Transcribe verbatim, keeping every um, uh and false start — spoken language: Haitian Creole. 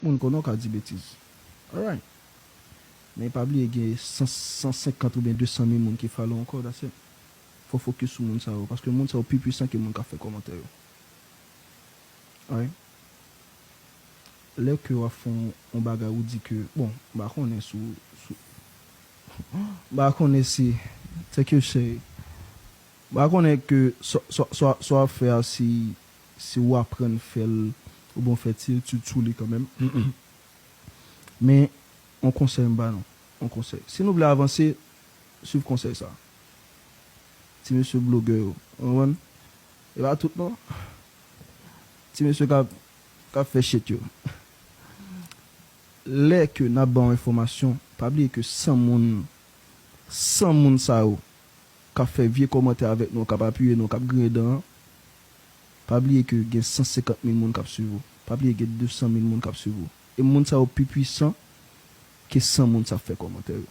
Moun konnen w ka di betiz. Alright. Men pa bliye gen san, san senkant oubyen de san mil moun ki follow ankò, that's it. Fò fokis sou moun sa yo, paske moun sa yo pi pwisan ke moun k ap fè kòmantè yo. Alright. Lè ke w ap fè yon, yon bagay ou di ke, bon, m pa konnen sou, sou, m pa konnen si, thank you, chéri. M pa konnen ke sa, sa, sa, sa w ap fè a, si, si w aprann fè l, oubyen w fè ti etid sou li kanmenm. Men, yon konsèy m ba nou. Yon konsèy. Si nou vle avanse, swiv konsèy sa. Ti mesye blogè yo. Ou konprann? E pa tout non. Ti mesye k ap, k ap fè shit yo. Lè ke n ap ba w enfòmasyon, pa bliye ke san moun, san moun sa yo k ap fè vye kòmantè avèk nou, k ap apiye nou, k ap griyen dan an, pa bliye ke gen san senkant mil moun k ap swiv ou. Pa bliye gen de san mil moun k ap swiv ou. E moun sa yo pi pwisan ke san moun sa ap fè kòmantè yo.